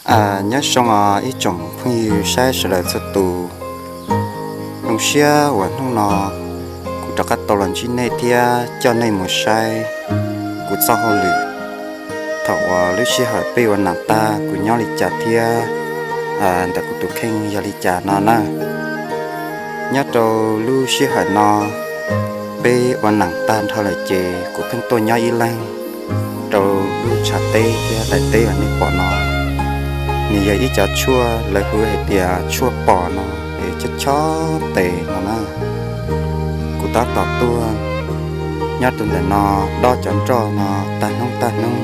Nyob zoo os ib tsoom phooj ywg saib sawv daws txhua tus. Zoo siab uas hnub no kuv rov qab tau los ntsib nej thiab coj nej mus saib kuv txoj hauj lwm thaum uas lub sij hawm peb ua nam tag kuv nyob li cas thiab ntawm kuv tus kheej yog li cas no na. Nyob rau lub sij hawm no peb ua nam tag nrho lawm ces kuv pheej tuaj nyob ib leeg rau lub tshav teb thiab daim teb uas nej pom no. Nws yog ib cov tshuaj lawv hu hais tias tshuaj pos no, es chob chob tes no na. Kuv tab tom tuaj nyob rau ntawm no dob cov nroj no tag hnub tag hnub,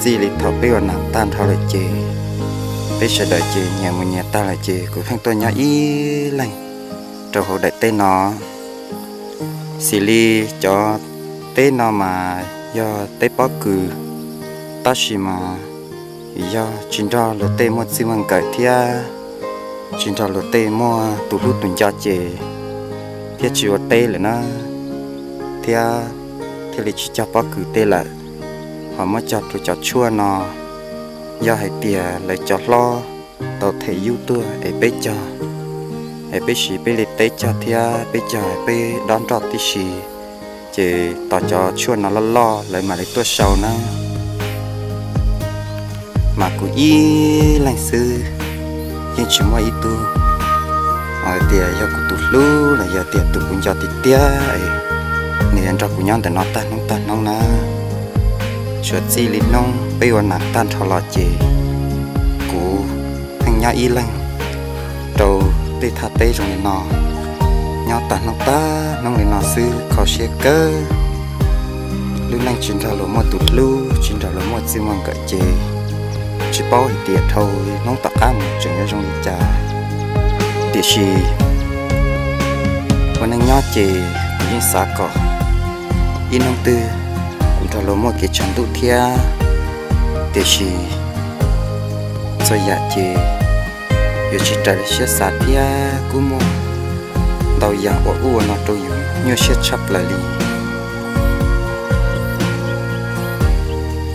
txij li thaum peb ua nam tag nrho lawm ces peb sawv daws ces nyias mus nyias tag lawm ces kuv pheej tuaj nyob ib leeg rau hauv daim teb no. Xws li cov teb no mas yog teb pob kws, tab sis mas yog tsis nrog luag tej muaj txij muaj nkawm thiab tsis nrog luag tej muaj tus hlub tus nco ces thiaj tsis ua teb lawm na, thiab thiaj li tsis cog pob kws tej lawm. Ho muab cog rau cov tshuaj no, yog hais tias lawv cov hlob tau them yub tuaj es peb cog, es peb siv peb li teb cog thiab peb cog peb dob nroj tib si, ces tos cov tshuaj no loj loj lawv mam li tuaj sau na. Mas kuv ib leeg xwb, yeej tsis muaj ib tug hais tias yog kuv tus hlub los yog tias tus kuv nco tiag tiag es nws yuav nrog kuv nyob ntawm no tag hnub tag hnub na. Suav txij li hnub peb ua nam tag nrho los ces kuv pheej nyob ib leeg rau tej thaj teb zoo li no, nyob tag hnub tag hnub li no xwb kho siab kawg. Lub neej tsis nrog luag muaj tus hlub, tsis nrog luag muaj txij muaj nkawm ces tsis paub hais tias dhau hnub tom qab mus tseem yuav zoo li cas. Tiam sis ua neej nyob ces kuv yeej xav kom ib hnub twg kuv nrog luag muaj kev tshav ntuj thiab. Tiam sis txhua yam ces yuav tsis raws li siab xav thiab kuj muaj ntau yam uas ua no rau yus nyuaj siab tshaj plaws li.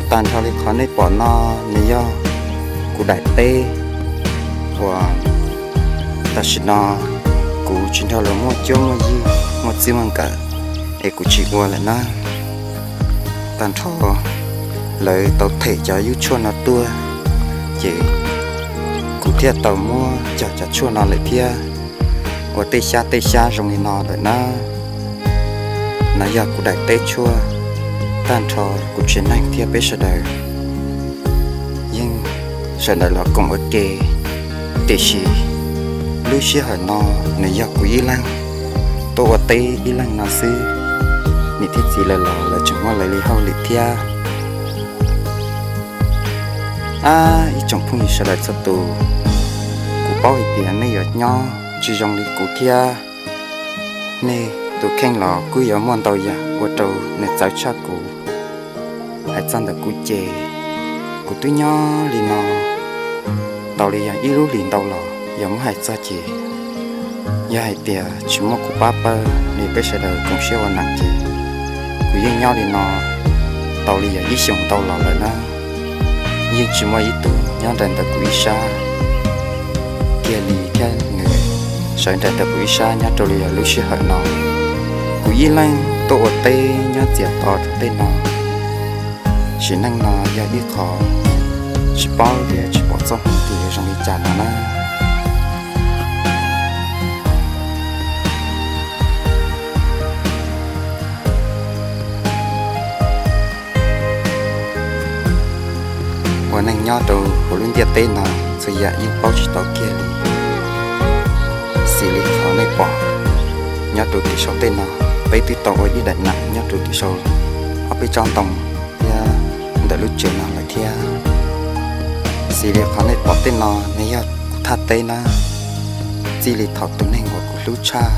Tag nrho li qhov nej pom no nws yog kuv daim teb uas tam sim no kuv tsis nrog luag muaj cuab muaj yig muaj txij muaj nkawm es kuv tsis ua lawm na. Tag nrho lawv tau them cov yub tshuaj no tuaj ces kuv thiaj tau muab cog cov tshuaj no lawm thiab ua tej xyab tej xyab zoo li no lawm na. No yog kuv daim teb tshuaj, tag nrho kuv tsev neeg thiab peb sawv daws yeej sawv daws los koom ua ke. Tiam sis lub sij hawm no nws yog kuv ib leeg tuaj ua teb ib leeg no xwb, niam thiab txiv lawv los lawv tseem muaj lawv li hauj lwm thiab. Ab ib tsoom phooj ywg sawv daws txhua tus, kuv paub hais tias nej yuav nyob tsis zoo li kuv thiab, nej tus kheej los kuj yuav muaj ntau yam ua rau nws txawv tshaj kuv. Hais txog ntawm kuv ces kuv twb nyob li no tau li yog ib lub hlis ntau los yog muab hais txog ces yog hais tias tsis muaj kuv pab pawg li peb sawv daws koom siab ua neej ces kuv yeej nyob li no tau li yog ib xyoos ntau los lawm na. Yeej tsis muaj ib tug nyob nraim ntawm kuv ib sab kiag li thiab nws sawv nraim ntawm kuv ib sab nyob rau li yog lub sij hawm no. Kuv ib leeg tuaj ua teb nyob txias to rau tej no, sim neej no yog ib qho tsis paub tias tsis pom txoj hmoov tias yuav zoo li cas no na. Ua neej nyob rau hauv lub ntiaj teb no txhua yam yeej paub tsis tau kiag li. Xws li qhov nej pom nyob rau tim saum tej no, peb twb tau ua ib daim nam nyob rau tim saum ob peb tsob ntoo thiab ntawm lub tsev no lawm thiab. Xws li qhov nej pom tej no nws yog kuv thaj teb na. Txij li thaum tus neeg uas kuv hlub tshaj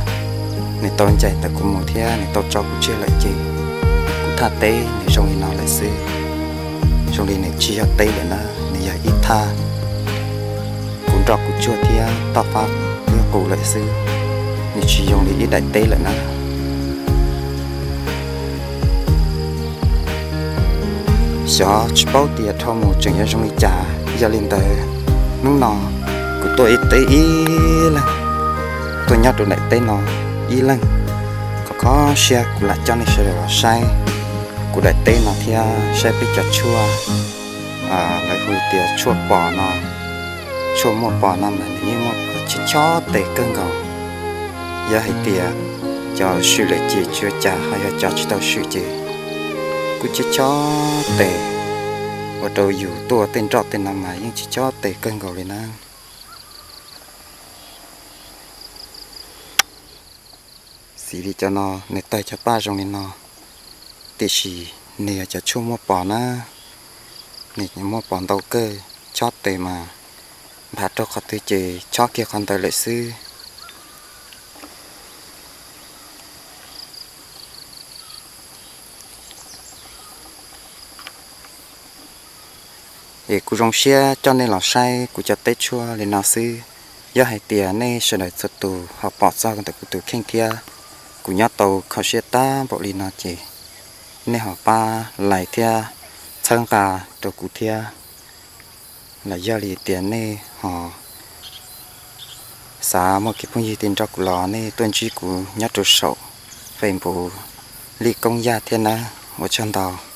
nws tau ncaim ntawm kuv mus thiab nws tau tso kuv tseg lawm ces kuv thaj teb nws zoo li no lawm xwb. Zoo li nws tsis yog teb lawm na, nws yog ib thaj kuv nroj kuv tsuag thiab toj fab thiab qus lawm xwb, nws tsis zoo li ib daim teb lawm na. Xyov tsis paub tias dhau mus tseem yuav zoo li cas. Yog li ntawd, hnub no kuv tuaj ib teb ib leeg, tuaj nyob rau daim teb no ib leeg, kho kho siab kuv lam coj nej sawv daws los saib kuv daim teb no thiab saib peb cov tshuaj, lawv hu tias tshuaj pos no. Tshuaj muaj pos no mas nws yeej muaj pos chob chob tes kawg nkaus. Yog hais tias cov swm lawm ces tsis ua cas, ho yog cov tsis tau swm ces kuj chob chob tes, ua rau yus tuaj tej nroj tej no mas yeej chob chob tes kawg nkaus li na. Xws li cov no nws tawg cov paj zoo li no, tiam sis nws yog cov tshuaj muaj pos na, nws muaj pos ntau kawg, chob tes mas npam rau qhov twg ces chob kiag qhov ntawd lawm xwb. Es kuv zoo siab coj nej los saib kuv cov teb tshuaj li no xwb. Yog hais tias nej sawv daws txhua tus ho pom txog ntawm kuv tus kheej thiab kuv nyob tau kho siab tag npaum li no ces nej ho pab like thiab txhawb nqa rau kuv thiab. Los yog li tias nej ho xav muaj kev phooj ywg thiaj nrog kuv los, nej tuaj ntsib kuv nyob rau saum Facebook Lij Koob Yaj thiab nawb. Ua tsaug ntau.